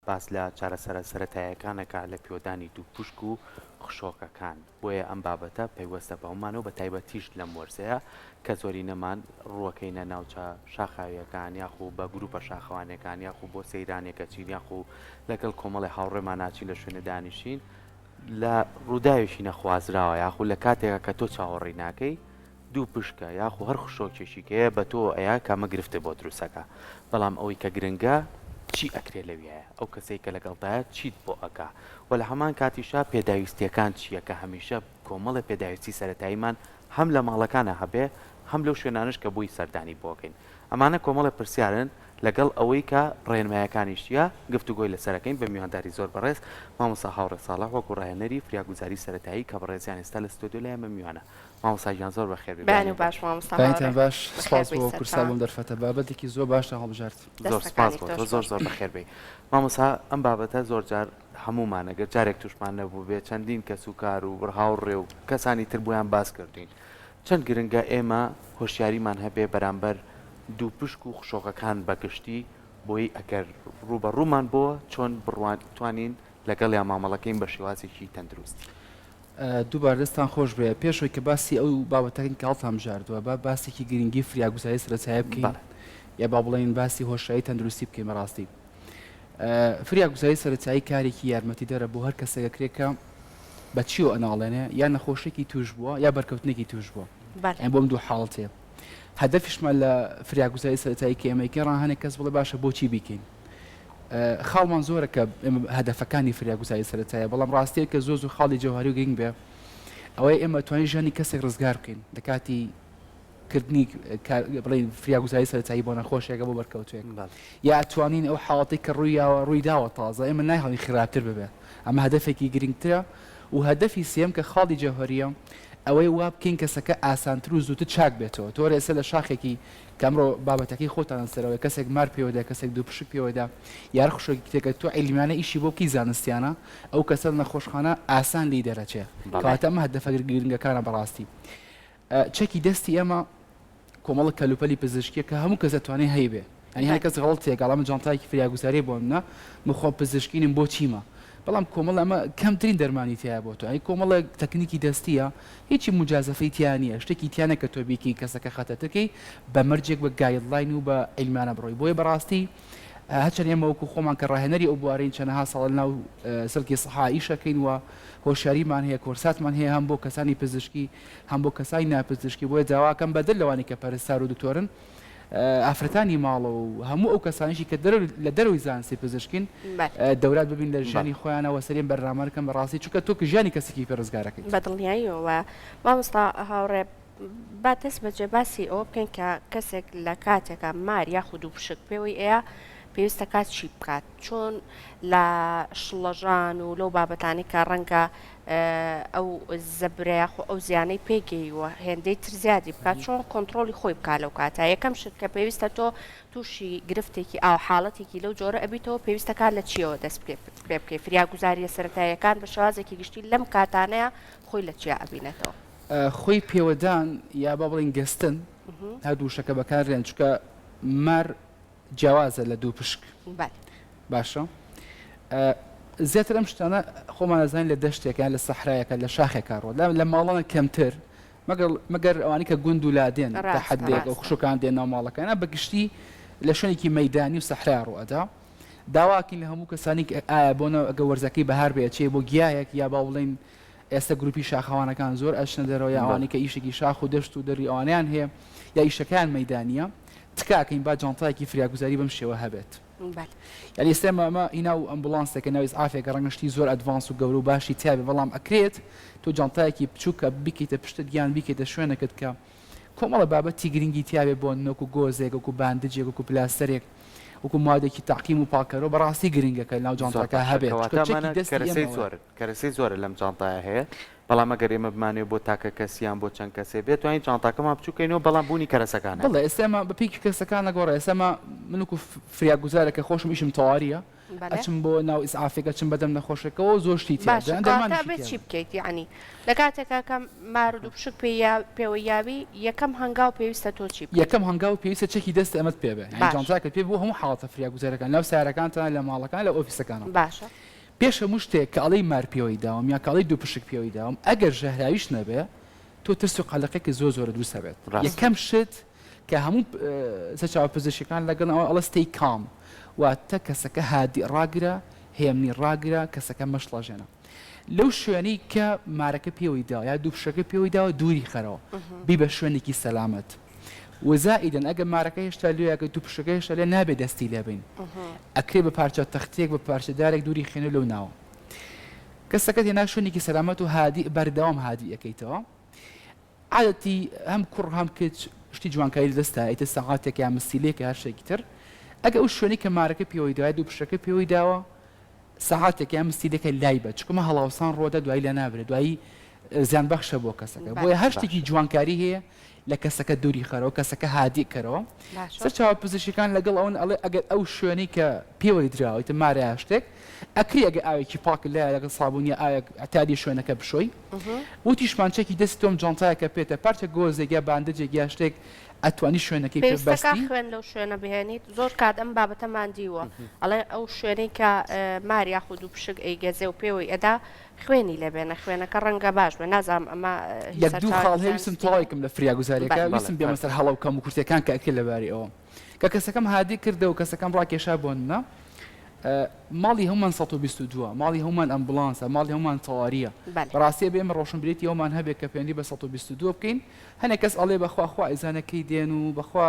باس لە چارەسەرە سەرەتایەکان ئەکا لە پێوەدانی دووپشک و خشۆکەکان، بۆیە ئەم بابەتە پەیوەستە بەومانەوە بە تایبەتیش لەم وەرزەیا کە زۆرینەمان ڕووەکەینە ناوچە شاخاویەکان یاخو بە گروپە شاخەوانیەکان یاخو بۆ سەیرانێک ئەچین یاخو لەگەڵ کۆمەڵێ هاوڕێمان ئاچین لە شوێنێ دانیشین لە ڕووداوێکی نەخوازراوە یاخو لە کاتێکا کە تۆ چاوەڕێی ناکەی دووپشکە یاخو هەر خشۆکێکی کەیە بە تۆ ئەیا کە ئەمە گرفتت بۆ دروست ئەکا بەڵام ئەوەی کە گرنگە چی ئەکرێ لەویایە ئەو کەسەی کە لەگەڵتایە چیت بۆ ئەکا وە لە هەمان کاتیشا پێداویستیەکان چیە کە هەمیشە کۆمەڵێ پێداویستی سەرەتاییمان هەم لە ماڵەکانا هەبێ هەم لەو شوێنانەش کە بۆی سەردانی بۆ ئەکەین ئەمانە کۆمەڵێ پرسیارن لەگەڵ ئەوەی کە ڕێنمایەکانیش چیە گفتوگۆی لەسەر ئەکەین بە میوانداری زۆر بەڕێز مامۆستا هاوڕێ ساڵح وەکو ڕاهێنەری فریاگوزاری سەرەتایی کە بەڕێزیان ئێستا لە ستۆدیۆ لای ئێمە میوانە مامۆستا گیان زۆر بەخێر بێی بەیانی باش مامۆستا بەیانتان هاوڕێ باش بەخێر سپاس بێی بۆ کورسات سەرچاوان. بۆم دەرفەتە بابەتێکی زۆر باشتان هەڵبژارد. زۆر سپاس دەستەکانی بۆ تۆش تۆ زۆر خۆش. زۆر بەخێر بێی مامۆستا ئەم بابەتە زۆر جار هەموومان ئەگەر جارێک توشمان نەبووبێ چەندین کەس و کار و هاوڕێ و کەسانی تر بۆیان باس کردوین چەند گرنگە ئێمە هۆشیاریمان هەبێ بەرامبەر دووپشک و خشۆکەکان بە گشتی بۆی ئەگەر ڕووبەڕوومان بۆوە چۆن بڕوان توانین لەگەڵیان مامەڵەکەین بە شێوازێکی تەندروستی. دووبارە دەستتان خۆش بێ پێش ئەوەی کە باسی ئەو بابەتەکەین کە هەڵتان بژاردووە با باسێکی گرنگی فریاگوزاری سەرەتایی بکەین بەڵێ. یا با بڵێین باسی هۆشیاری تەندروستی بکەین بەڕاستی فریاگوزاری سەرەتایی کارێکی یارمەتیدەرە بۆ هەر کەسێک ئەکرێ کە بە چیەوە ئەناڵێنێ یا نەخۆشیێکی توش بووە یا بەرکەوتنێکی توش بووە بەڵێ. یان بۆم دوو حاڵەتەیە هەدەفیشمان لە فریاگوزاری سەرەتایی کە ئێمە یکەین ڕا هەنێک کەس بڵێ باشە بۆچی بیکەین خاڵمان زۆرە کە ئێمە هەدەفەکانی فریاگوزاری سەرەتایە، بەڵام ڕاستییەک کە زۆر زۆر خاڵی جەوهەری و گرنگ بێ ئەوەیە ئێمە توانین ژیانی کەسێک ڕزگار بکەین لە کاتی کردنی بڵێین فریاگوزاری سەرەتایی بۆ نەخۆشێکە بۆ بەرکەوتوێک یا توانین ئەو حاڵەتەی کە ڕوویاوە ڕووی داوە تازە ئێمە نایهڵین خراپتر ببێ ئەمە هەدەفێکی گرنگترە و هەدەفی سێیەم کە خاڵی جەوهەرییە ئەوەیە وا بکەین کەسەکە ئاسانتر و زووتر چاک بێتەوە تۆ ئێستا لە شاخێکی کە ئەمڕۆ بابەتەکەی خۆتانە سەرەوەیە کەسێک مار پێوەدا کەسێک دووپشک پێوەدا یار خشۆکی کتێکە تۆ عیلمیانە ئیشی بۆ بکەی زانستیانە ئەو کەسە لە نەخۆشخانە ئاسان لێی دەرەچێ بەڵێ. کەواتە ئەمە هەدەفە گرنگەکانە بەڕاستی چەکی دەستی ئێمە کۆمەڵە کەلوپەلی پزیشکیە کە هەموو کەس ئەتوانێ هەیبێ یانی هەر بەڵێ. کەس غەڵەت تێکا ئەڵێ من جانتایەکی فریاگوزاری بۆ منە من خۆم پزیشکی نیم بۆ چیمە بەڵام کۆمەڵە ئەمە کەمترین دەرمانی تیایە بۆ تۆ یانی کۆمەڵێک تەکنیکی دەستیە هیچی موجازەفەی تیا نیە شتێکی تیا نیە کە تۆ بیکەی کەسەکە خەتەرتر کەی بە مەرجێک بە guideline و بە عیلمیانە بڕۆی بۆیە بەڕاستی هەرچەند ئێمە وەکو خۆمان کە ڕاهێنەری ئەو بوارەین چەنەها ساڵە لەناو سلکی سەحا ئیشەکەین و هۆشیاریمان هەیە کۆرساتمان هەیە هەم بۆ کەسانی پزیشکی هەم بۆ کەسانی ناپزیشکی بۆیە داواکەم بەدەر لەوانەی کە پەرستار و دکتۆرن ئافرەتانی ماڵەوە و هەموو ئەو کەسانیشی کە لە دەرەوەی زانستی پزیشکین دەورات ببین لە ژیانی خۆیانەوە سەرین بەرنامە بکەن بەڕاستی چونکە تۆ کە ژیانی کەسێکی پێ ڕزگارەکەیت. بە دڵنیاییەوە مامۆستا هاوڕێ با دەست بەجێ باسی ئەوە بکەین کە کەسێک لە کاتێکا مار یاخود دووپشک پێوەی ئەیا پێویستە کات چی بکات چۆن لە شڵەژان و لەو بابەتانەی کە ڕەنگە ئەو زەبرە یاخۆ ئەو زیانەی پێ گەیوە هێندەی تر زیادی بکات چۆن کۆنتڕۆڵی خۆی بکات لەو کاتە یەکەم شت کە پێویستە تۆ تووشی گرفتێکی ئاو حاڵەتێکی لەو جۆرە ئەبیتەوە پێویستە کار لە چیەوە دەست پێ بکەی فریاگوزاریە سەرەتاییەکان بە شێوازێکی گشتی لەم کاتانەیە خۆی لە چیا ئەبینێتەوە؟ خۆی پێوەدان یا با بڵێین گەستن هەردوو وشەکە بەکارێن چونکە مار جیاوازە لە دووپشک باشە زیاتر ئەم شتانە خۆمان ئەزانین لە دەشتێک یان لە سەحرایەکە لە شاخێکا ڕۆ لە ماڵانە کەمتر مەگەر مەگەر ئەوانی کە گوند و لادێن تا حدێک ئەو خشۆکان دێن ناو ماڵەکانە بە گشتی لە شوێنێکی مەدانی و سەحرا ڕوو ئەدا داواکەین لە هەموو کەسانی ئایا بۆ نە ئەگە وەرزەکەی بەهار بێ چێ بۆ گیایەک یا با بڵێین ئێستا گروپی شاخەوانەکان زۆر ئەچنە دەرەوە یا ئەوانەی کە ئیشێکی شاخ و دەشت و دەری ئەوانەیان هەیە یا ئیشەکەیان مەیدانیە تکاکەین با جانتایەکی فریاگوزاری بەم شێوە هەبێت. بەلێ. یانی ئێستا ئێمە ئەمە هی ناو ئەمبوڵانسێکە ناو ئیسعافێکە ڕەنگە شتی زۆر advance و گەورە و باشی تیابێ بەڵام ئەکرێت تۆ جانتایەکی بچووک کە بیکەیتە پشتت یان بیکەیتە شوێنەکەت کە کۆمەڵە بابەتی گرنگی تیابێ بۆ نمونە وەکو گۆزێک وەکو باندجێک وەکو پلاستەرێک وەکو موادێکی تەعقیم و پاککەرەوە بەڕاستی گرنگە کە لەناو زۆر جانتاکە باشە هەبێت چونکە کەواتە چەکی ئەمانە دەستی کەرەسەی ئێمەوەیە. زۆرن کەرەسەی زۆرە لەم جانتایە هەیە بەڵام ئەگەر ئێمە بمانەوێت بۆ تاکە کەسی یان بۆ چەند کەسێ بێت توانین جانتاکەمان بچووکەینەوە بەڵام بوونی کەرەسەکان بەڵێ هەبێت. ئێستا ئێمە بە پێی کەرەسەکان نەگۆڕێ ئێستا ئێمە من وەکو فریاگوزارێک کە خۆشم ئیشم تەوارییە. ئەچم بۆ ناو ئیسعافێک ئەچم بەدەم نەخۆشێکەوە زۆر شتی تیادە دەرمانیشی تیادە. باشە کەواتە ئەبێت چی بکەیت یەعنی لە کاتێکا کە مار و دووپشک پێی یا پێوەی یاوی یەکەم هەنگاو پێویستە تۆ چی بکەیت؟ یەکەم هەنگاو پێویستە چەکی دەست ئەمەت پێ بێ یانی جانتاکەت پێ بۆ هەموو حاڵەتە فریاگوزاریەکان لەناو سەیارەکانتان لە ماڵەکان لە ئۆفیسەکانەوە. باشە. پێش هەموو شتێک کە ئەڵێی مار پێوەی داوم یا کە ئەڵێی دووپشک پێوەی داوم ئەگەر ژەهراویش نەبێ تۆ ترس و قەلەقێکی زۆر زۆرە دروست ئەبێت. یەکەم شت کە هەموو سەرچاوە پزیشکیەکان لەگەڵ ئەوە ئەڵێ stay calm واتە کەسەکە هادی ڕاگرە هێمنی ڕاگرە کەسەکە مەشڵەژێنە لەو شوێنەی کە مارەکە پێوەی داوە یا دووپشەکە پێوەی داوە دووری خەرەوە بیبە شوێنێکی سەلامەت وزائیدەن ئەگەر مارەکە هێشتا لێ ئەگەر دووپشەکە هێشتا لێ نابێ دەستی لێ بین ئەکرێ بە پارچە تەختێک بە پارچە دارێک دووری خێنە لەو ناوە کەسەکەت هێنا شوێنێکی سەلامەت و هادی بەردەوام هادی ئەەکەیتەوە عادەتی هەم کوڕ هەم کچ شتی جوانکاری لە دەستە ئیتر سەعاتێک یا مسیلێک یا هەر شتێکی تر ئەگە ئەو شوێنەی کە مارەکە پێوەی داوە دووپشەکە پێوەی داوە سەعاتێک یا مسیلێکە لای بە چونکە مە هەڵاوسان ڕۆدە دوایی لە نابرێ دوایی زیان بەخشە بۆ کەسەکە بۆیە هەر شتێکی جوانکاری هەیە لە کەسەکە دووری خەرەوە کەسەکە هادی کەرەوە سەرچاوە پزیشکەکان لەگەڵ ئەوەن ئەڵێ ئەگەر ئەو شوێنەی کە پێوەی دراوە ئیتر مارە یا شتێک ئەکرێ ئەگەر ئاوێکی پاک لایە لەگەڵ سابوون یا ئاوێک ئەتادی شوێنەکە بشۆی وتیشمان چەکی دەستی تۆم جانتایەکە پێتە پارچە گۆزێک یا باندەجێک یا شتێک ئەتوانی شوێنەکەی پێ پێویستەکا بەستی. خوێن لەو شوێنە بهێنیت زۆر کات ئەم بابەتەمان دیوە ئەڵێ ئەو شوێنەی کە مار یاخود دووپشک ئەیگەزێ و پێوەی ئەدا خوێنی لێ بێنە خوێنەکە ڕەنگە باش بێ نازانم ئەمە هیچ یەک دوو خاڵ سەرچاوەیەکی هەیە ویستم زانستی هەیە؟ تەواوی کەم لە فریاگوزاریەکە بەلێ. ویستم بێمە سەر هەڵە و کەموکورتیەکان کە ئەکرێ لەبارەی ئەوە کە کەسەکەم هادی کردەوە کەسەکەم ڕاکێشا بۆ نمە ماڵی هەموومان 122 ە ماڵی هەموومان ئەمبولانسە ماڵی هەموومان تەواریە بەلێ. بەڕاستی ئەبێ ئێمە ڕۆشنبیرێتی ئەومان هەبێ کە پەیوەندی بە 122 بکەین هەنێک کەس ئەڵێ بەخوا خوا ئەیزانێ کەی دێن و بەخوا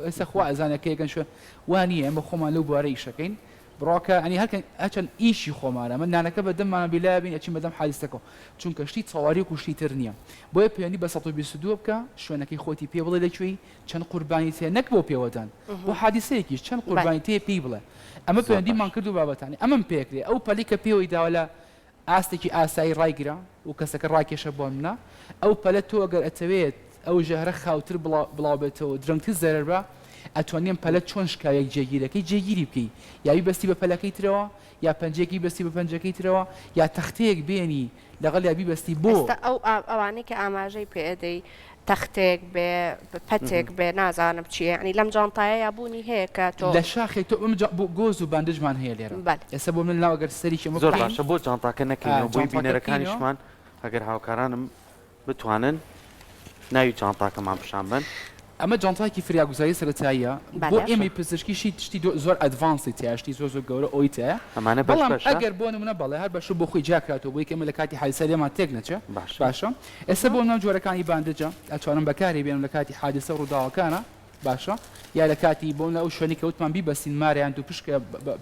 ئێستا خوا ئەزانێ کەی ئەگەن شوێن وا نییە ئێمە خۆمان لەو بوارە ئیشەکەین بڕۆکە ئەنی هەر هەرچەند ئیشی خۆمانە من نانەکە بە دەممانە بیلایە بین ئەچین بەدەم حادیسەکەوە چونکە شتی تەواری وەکو شتی تر نییە بۆیە پەیوەندی بە 122 بکە شوێنەکەی خۆتی پێ بڵێ لە کوێی چەند قوربانیت هەیە نەک بۆ پێوەدان بۆ حادیسەیەکیش چەند قوربانیت هەیە پێی بڵێ ئەمە پەیوەندیمان کرد و بابەتانی ئەمەم پێکرێ ئەو پەلی کە پێوەی داوە لە ئاستێکی ئاسایی ڕایگرە و کەسەکە ڕاکێشە بۆ منە ئەو پەلە تۆ ئەگەر ئەتەوێت ئەو ژەهرە خاوتر بڵاو بێتەوە درەنگتر زەرەر بە ئەتوانی ئەم پەلە چۆن شکاوێک جێگیرەکەی جێگیری بکەی یا بیبەستی بە پەلەکەی ترەوە یا پەنجەیەک بیبەستی بە پەنجەکەی ترەوە یا تەختەیەک بێنی لەگەڵ یا بیبەستی بۆ ئێستا ئەو ئەوانەی کە ئاماژەی پێ ئەدەی تەختەیەک بێ پەتێک بێ نازانم چیە یانی لەم جانتایەیا بوونی هەیە کە تۆ. لە شاخێک تۆ ئەم جا بۆ گۆز و باندجمان هەیە لێرە بەلێ. ئێستا بۆ من ناو ئەگەر سەریکی ئەمە زۆر بکەین باشە بۆ جانتاکە ئا نەکەینەوە بۆی جانتاکە بکەینەوە. بینەرەکانیشمان ئەگەر هاوکارانم بتوانن ناوی جانتاکەمان پیشان بەن. ئەمە جانتایەکی فریاگوزاری سەرەتاییە بۆ بەلێ. ئێمەی پزیشکی شتی شتی زۆر advanced ی تیایە شتی زۆر زۆر گەورە ئەوی تیایە ئەمانە بەش بەڵام بەشە؟ ئەگەر بۆ نمونە بەڵێ هەر بەشە بۆ خۆی جیا کراتەوە بۆی کە ئێمە لە کاتی حادیسە لێمان تێک نەچێ باشە. باشە ئێستا بۆ نمونە جۆرەکانی باندجە ئەتوانم بەکاری بێنم لە کاتی حادیسە و ڕووداوەکانە باشە یا لە کاتی بۆ نمونە ئەو شوێنەی کە وتمان بیبەستین مارە یان دووپشکە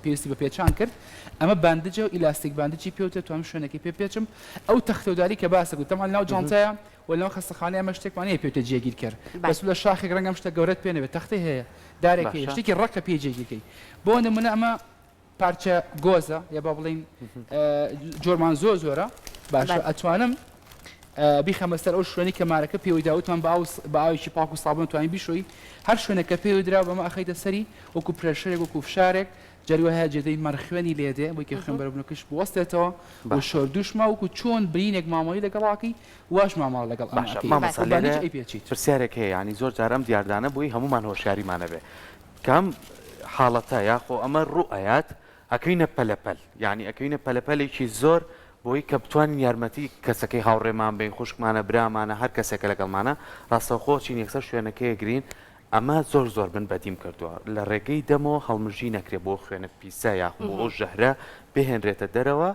پێویستی بە پێچان کرد ئەمە باندجە و ئیلاستیک باندجی پێوتە توانم شوێنەکەی پێ بپێچم ئەو تەختەوداری کە باسە گوتم تەبعەن لەناو جانتایە و لەناو خەستەخانەیە ئەمە شتێکمان نییە پێوتە جێگیرکەر بەس لە شاخێک ڕەنگە ئەم شتە گەورەت پێ نەبێت تەختەی هەیە دارێک هەیە شتێکی ڕەقە پێی جێگیرکەی بۆ نمونە ئەمە پارچە گۆزە یا با بڵێین جۆرمان زۆر زۆرە باشە ئەتوانم بیخەمە سەر ئەو شوێنی کە مارەکە پێوەی داوتمان بە ئاوێکی پاک و سابون توانین بیشۆی هەر شوێنێک کە پێوەی درا بەمە ئەخەیتە سەری وەکو pressure ێک وەکو فشارێک جاری وایە جێدەی مەڕ خوێنی لێ دێ بۆی کە خوێن بەرەبوونەکەش بوەستێتەوە و شۆردوشمە وەکو چۆن برینێک مامەڵەی لەگەڵاکەی واش مامەڵە لەگەڵ ئەمە باشە ئەکەی مامۆستا و باندیج لێرە ئەیپێچیت. پرسیارێک هەیە یانی زۆر جار ئەم دیاردانە بۆی هەموومان هۆشیاریمان هەبێ کام حاڵەتە یاخۆ ئەمە ڕوو ئەیات ئەکەوینە پەلەپەل یانی ئەکەوینە پەلەپەلێکی زۆر بۆی کە بتوانین یارمەتی کەسەکەی هاوڕێمان بین خوشکمانە برامانە هەر کەسێکە لەگەڵمانە ڕاستەوخۆ چین یەکسەر شوێنەکەی ئەگرین ئەمە زۆر زۆر من بەدیم کردووە لە ڕێگەی دەمەوە هەڵمژی نەکرێ بۆ خوێنە پیسە یاخو بۆ ئەو ژەهرە بهێنرێتە دەرەوە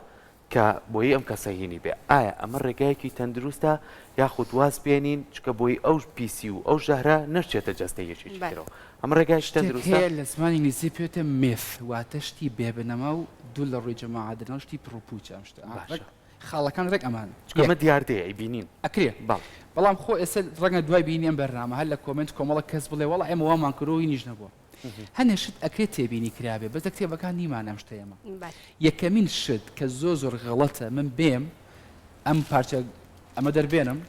کە بۆی ئەم کەسە هینی بێ ئایا ئەمە ڕێگایەکی تەندروستە یاخود واز بێنین چونکە بۆی ئەو پیسی و ئەو ژەهرە نەشچێتە جەستەی یەکێکی ترەوە ئەمە ڕێگایەکی شتێک تەندروستە؟ هەیە لە زمانی ئینگلیزی پێوتە myth واتە شتی بێ بنەما و دوور لە ڕووی جەماعەت دەناو شتی پڕوپووچە ئەم شتە باشە. ڕێک خاڵەکان ڕێک ئەمانە چونکە یەک. ئەمە دیاردەیە ئەیبینین. ئەکرێ بەڵێ. بەڵام خۆ ئێستا ڕەنگە دوای بینینی ئەم بەرنامە هەر لە comment کۆمەڵێک کەس بڵێ وەڵا ئێمە وامان کردووە و هینیش نەبووە. هەنێ شت ئەکرێ تێبینی کرابێ بەس لە کتێبەکان نیمانە ئەم شتە ئێمە یەکەمین شت کە زۆر زۆر غەڵەتە من بێم ئەم پارچە ئەمە دەربێنم.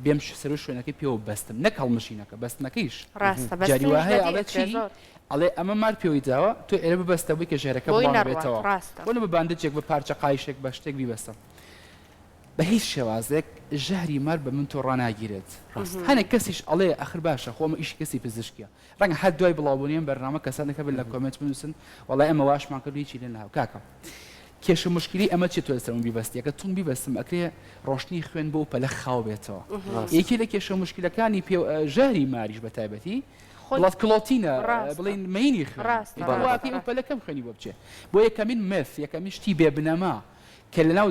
بێم سەر و شوێنەکەی پێوە بەستم نەک هەڵمژینەکە بەستنەکەیش ڕاستە جاری وا بەستنیش هەیە بەدی ئەڵێ ئەکرێ چی زۆر. ئەڵێ ئەمە مار پێوەی داوە تۆ ئێرە ببەستە بۆی کە ژەهرەکە بۆی بڵاو نەڕوات نەبێتەوە ڕاستە. بۆ نە بە bandage ێک بە پارچە قایشێک بە شتێک بیبەستە بە هیچ شێوازێک ژەهری مار بە من تۆ ڕاناگیرێت ڕاستە. هەنێک کەسیش ئەڵێ ئەخر باشە خۆ ئەمە ئیشی کەسی پزیشکیە ڕەنگە هەر دوای بڵاوبوونی ئەم بەرنامە کەسانێک هەبن لە comment بنووسن وەڵای ئێمە واشمان کرد و هیچی لێ نەهاو کاکە کێشە موشکیلەی ئەمە چیە تۆ لەسەر من بیبەستی ئەگەر توند بیبەستم ئەکرێ ڕۆشتنی خوێن بۆ پەلە خاو بێتەوە یەکێ لە کێشە موشکیلەکانی پێ ژەهری ماریش بە تایبەتی blood clotting ە بڵێین مەینی خوێن واکەی ئەو پەلە کەم خوێنی بۆ بچێ بۆ یەکەمین myth یەکەمین شتی بێ بنەما کە لەناو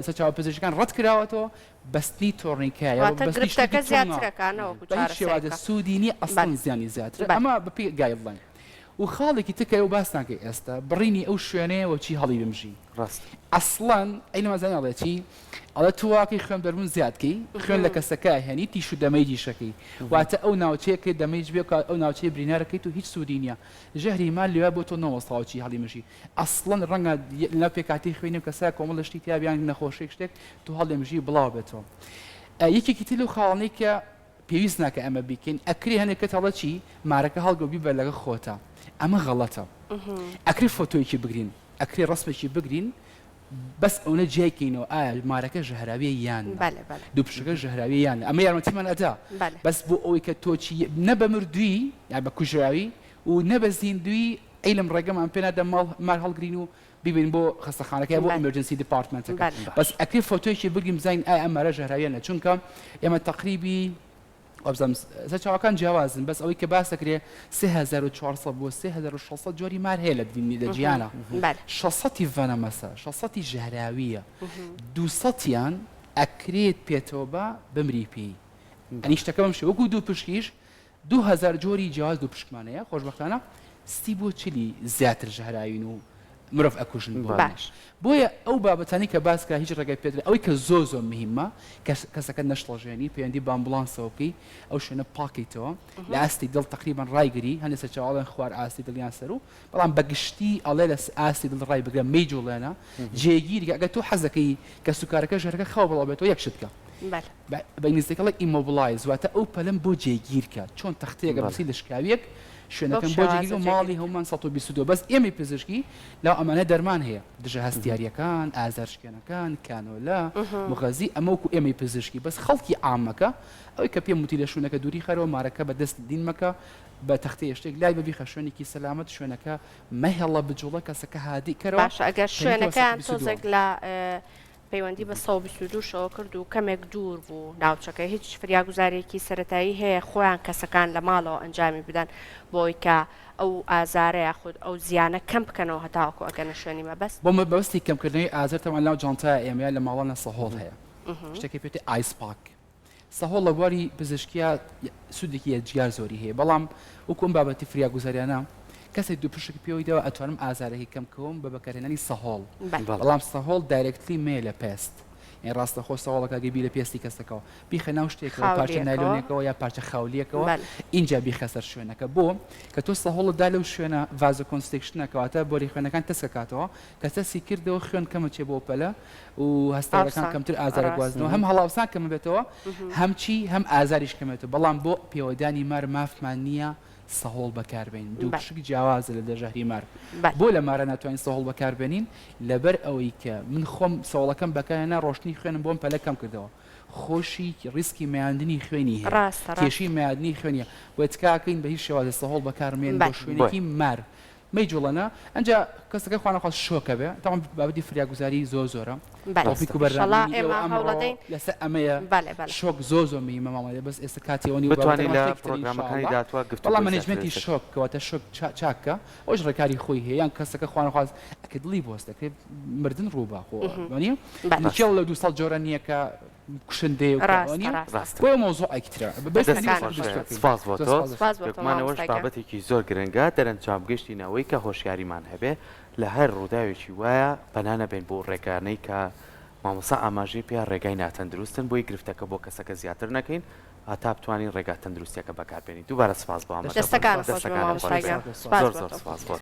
سەرچاوە پزیشکەکان ڕەت کراوەتەوە بەستنی tourniquet ە واتە گرفتەکە زیاترەکە نەوەکو بە هیچ شێوازێک چارەسەرەکە. سوودی نییە ئەسڵەن بەلێ. زیانی زیاترە بەلێ. ئەمە بەپێی guideline و خاڵێکی تر کە ئێوە باس ناکەی ئێستا بڕینی ئەو شوێنەیە وە چی هەڵی بمژی ڕاستە. ئەسڵەن ئەی نەمازانی ئەڵێ چی ئەڵێ تۆ واکەی خوێن بەربوون زیاد کەی خوێن لە کەسەکە هێنی tissue damage یشەکەی واتە ئەو ناوچەیە کە damage بێ ئەو ناوچەی برینارەکەیت و هیچ سوودی نییە ژەهری مار لەوێ بۆ تۆ نەوەستاوە چی هەڵی مژی ئەسڵەن ڕەنگە لەناو پێکهاتەی خوێنی ئەو کەسە کۆمەڵە شتی تیا بێ یان نەخۆشیەک شتێک تۆ هەڵێمژی بڵاو بێتەوە یەکێکی تر لەو خاڵانەی کە پێویست ناکە ئەمە بیکەین ئەکرێ هەنێک کەس هەڵە چی مارەکە هەڵگە و بیبە لەگە خۆتە ئەمە غەڵەتە ئەکرێ فۆتۆیەکی بگرین ئەکرێ ڕسمێکی بگرین بەس ئەونە جیای کەینەوە ئایا مارەکە ژەهراویە یان نا بەلێ بەلێ. دووپشکەکە ژەهراویە یان نا ئەمە یارمەتیمان ئەدا بەلێ. بەس بۆ ئەوەی کە تۆ چی نە بە مردووی یان بە کوژراوی و نە بە زیندووی عیلم ڕێگەمان پێ نادا ماڵ مار هەڵگرین و بیبەین بۆ خەستەخانەکە یا بۆ بەلێ. emergency department ەکە بەلێ. بەس ئەکرێ فۆتۆیەکی بگرین بزانین ئایا ئەم مارە ژەهراویە نا چونکە ئێمە تەقریبی وابزانم سەرچاوەکان جیاوازن بەس ئەوەی کە باس دەکرێ 3400 بۆ 3600 جۆری مار هەیە لە دنیا لە جیهانا بەلێ. 600 ی venomous ە 600 ی ژەهراویە 200یان ئەکرێت پێتەوە بە بمری پێی ئەنی شتەکە بەم شێوە وەکو دوو پشکیش 2000 جۆری جیاواز دوو پشکمان هەیە خۆشبەختانە سی بۆ چلی زیاتر ژەهراوین و مرۆڤ ئەکوژن بۆ باش. بۆیە ئەو بابەتانەی کە باس کرا هیچ ڕێگای پێدرا ئەوەی کە زۆر زۆر مهمە کەس کەسەکە نەشڵەژێنی پەیوەندی بە ئامبوڵانسەوە بکەی ئەو شوێنە پاکەیتەوە لە ئاستی دڵ تەقریبەن ڕایگری هەندێک سەرچاوە ئەڵێن خوار ئاستی دڵ یان سەروو بەڵام بە گشتی ئەڵێ لە ئاستی دڵ ڕای بگرە مەیجوڵێنە جێگیری کە ئەگەر تۆ حەزەکەی کەسوکارەکە ژەهرەکە خاو بڵاو بێتەوە یەک شت بکە بەلێ. بە ئینگلیزیەکە ئەڵێ immobilize واتە ئەو پەلەم بۆ جێگیر کە چۆن تەختەیەک ئەبەستی لە شکاویەک شوێنەکەم بۆ جێگیر و ماڵی هەموومان 122 بەس ئێمەی پزیشکی لەو ئەمانە دەرمان هەیە دژە هەستیاریەکان ئازارشکێنەکان کانۆلا مغەزی ئەمە وەکو ئێمەی پزیشکی بەس خەڵکی عامەکە ئەوەی کە پێم وتی لە شوێنەکە دووری خەرەوە مارەکە بە دەست دین مەکە بە تەختەیە شتێک لای بە بیخە شوێنێکی سەلامەت شوێنەکە مەهێڵە بجوڵە کەسەکە هادی کەرەوە باشە ئەگەر شوێنەکەیان تۆزێک لە پەیوەندی بە 122 شەوە کرد و کەمێک دوور بوو ناوچەکە، هیچ فریاگوزارییەکی سەرەتایی هەیە خۆیان کەسەکان لە ماڵەوە ئەنجامی بدەن بۆ ئەوەی کە ئەو ئازارە یاخود ئەو زیانە کەم بکەنەوە هەتاوەکو ئەگەنە شوێنی مەبەست؟ بۆ مەبەستی کەمکردنەوەی ئازار تەبعەن لەناو جانتای ئێمەیا لە ماڵانە سەهۆڵ هەیە شتێکی پێ وترێ ice pack سەهۆڵ لە بواری پزیشکیا سوودێکی یەجگار زۆری هەیە، بەڵام وەکو ئەم بابەتی فریاگوزاریانە کەسێک دووپشک پێوەی داوە ئەتوانم ئازارەکەی کەم کەوم بە بەکارهێنانی سەهۆڵ، بەڵام سەهۆڵ directly مەیە لە پێست یانی ڕاستەخۆ سەهۆڵەکە گەر بی لە پێستی کەسەکەوە بیخە ناو شتێکەوە پارچە نایلۆنێکەوە یا پارچە خاولیەکەوە ئینجا بیخە سەر شوێنەکە بۆ کە تۆ سەهۆڵت دا لەو شوێنە vasoconstriction ە کەواتە بۆری خوێنەکان تەسکەکاتەوە کە تەسکی کردەوە خوێن کەمە چێ بۆ پەلە و هەستەوەرەکان کەمتر ئازار ئەگوازنەوە هەم هەڵاوسان کەمەبێتەوە هەم چی هەم ئازاریش کەمێتەوە بەڵام بۆ پێوەدانی مار مافمان نییە سەهۆڵ بەکاربێنین دووپشک جیاوازە لە ژەهری مار بۆ لە مارە ناتوانین سەهۆڵ بەکاربێنین لەبەر ئەوەی کە من خۆم سەوڵەکەم بەکارهێنا ڕۆشتنی خوێنم بۆم پەلە کەم کردەوە خۆشی ڕیسکی مەیاندنی خوێنی هەیە کێشەی مەیاندنی خوێنیە بۆیە تکاکەین بە هیچ شێوازێ سەهۆڵ بەکارمێن بۆ شوێنێکی مار مەیجوڵێنە ئەنجا کەسەکە خوانەخواست شۆکە بێ تەبعەن بابەتی فریاگوزاری زۆر زۆرە بەلێ topic و ئیشەڵا بەرنامەی ئێوە ئێمە ئەمڕۆ هەوڵەدەین لەسەر ئەمەیە بەلێ بەلێ شۆک زۆر زۆر مهمە مامۆستا بەس ئێستا کاتی ئەوە نیە و بتوانین بابەتەکەمان لە شتێکی تر پرۆگرامەکانی ئینشاڵڵا داهاتووە بەڵام گفتوگۆی زیاتر management ی لەسەر شۆک کەواتە شۆک چا چاکە ئەوش ڕێکاری خۆی هەیە یان کەسەکە خوانەخواست ئەکە دڵی بوەستێ ئەکرێ مردن ڕووبا خۆ وانیە بەلێ کێڵ لە 200 جۆرە نییە کە کوشندەیە و ڕاستە نیە ڕاستە ڕاستە. بۆیە مەوزوعێکی ترە بەس دەستت دەستەکانت خۆش خۆش. بێت سپاس بۆ زۆر تۆ سپاس. سپاس بۆ تۆ بێگومان ئەوەش مامۆستا گیان. بابەتێکی زۆر گرنگە دەرەنجام گەشتینە ئەوەی کە هۆشیاریمان هەبێ لە هەر ڕووداوێکی وایە پەنا نەبەین بۆ ڕێگانەی کە مامۆستا ئاماژەی پێیا ڕێگای ناتەندروستن بۆی گرفتەکە بۆ کەسەکە زیاتر نەکەین هەتا بتوانین ڕێگا تەندروستیەکە بەکاربێنین دووبارە سپاس بۆ ئامادەبوونت دەستەکانت خۆش بێ دەستەکانت مامۆستا خۆش گیان بێت سپاس زۆر بۆ زۆر تۆ. سپاس بۆ.